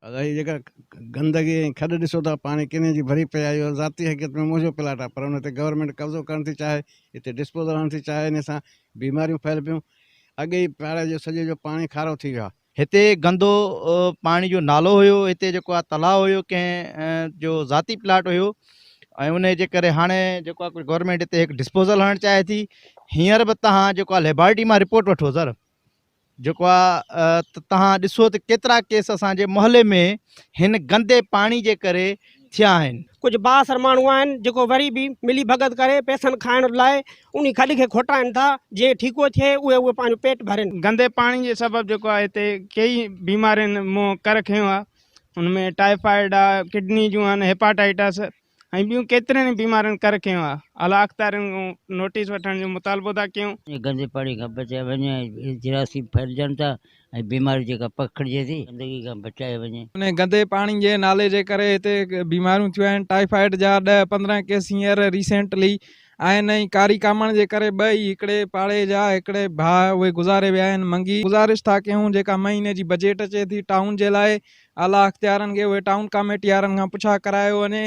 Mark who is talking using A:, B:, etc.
A: ادا هي جيڪا گندگي ۽ کڏ ڏسو ٿا پاڻي ڪني جي ڀري پئي آهي اهو ذاتي حيثيت ۾ منهنجو پلاٽ آهي پر ان تي گورنمينٽ قبضو ڪرڻ ٿي چاهي هتي ڊسپوزل هڻڻ ٿي چاهي ان سان بيماريون ڦهل پيون اڳي ئي پاڙي جو سڄي جو پاڻي کارو ٿي ويو آهي.
B: هتي گندو پاڻي جو نالو هيو هتي جيڪو آهي تلاء هيو ڪنهن جو ذاتي پلاٽ هيو ۽ ان جي ڪري هاڻي جيڪو آهي ڪجهه گورنمينٽ هتي هڪ ڊسپوزل هڻڻ چاهي ٿي هينئر به تهان جيڪو آهي ليبارٽري مان رپورٽ وٺو سر جيڪو آ ته توهان ڏسو ته ڪيترا ڪيس اسان جي محلي ۾ هن گندي پاڻي جي ڪري ٿيا آهن.
C: ڪجهه بااثر ماڻهو آهن جيڪو وري به ملي ڀڳت ڪري پئسن کائڻ لاء انهي کڏ کي کوٽائن ٿا جيئن ٺيڪو ٿئي اهي اهي پنهنجو پيٽ ڀرين.
D: گندي پاڻي جي سبب جيڪو آهي هتي ڪيئي بيمارين منهن ڪر کنيو آهي ان ۾ ٽائيفائيڊ آهي ڪڊني جون آهن هيپاٽائيٽس ۽ ٻيون ڪيترين ئي بيمارين ڪر کنيو آهي، اعليٰ اختيارين کان نوٽيس وٺڻ جو مطالبو ٿا ڪيون.
E: گندي پاڻي کان بچايو وڃي ۽ جراثيم ڦهلجن ٿا ۽ بيماري جيڪا پکڙجي ٿي گندگي کان بچايو وڃي.
D: انهي گندي پاڻي جي نالي جي ڪري هتي بيماريون ٿيون آهن ٽائيفائيڊ جا ڏهه 15 ڪيس هينئر ريسينٽلي آهن ۽ ڪاري ڪامڻ جي ڪري ٻه ئي هڪڙي پاڙي جا هڪڙي ڀاء اهي گذاري ويا آهن منگي گذارش ٿا ڪيون جيڪا مهيني جي بجيٽ اچي ٿي ٽائون جي لاء اعليٰ اختيارن کي اهي ٽائون ڪاميٽي وارن کان پڇا ڪرايو وڃي.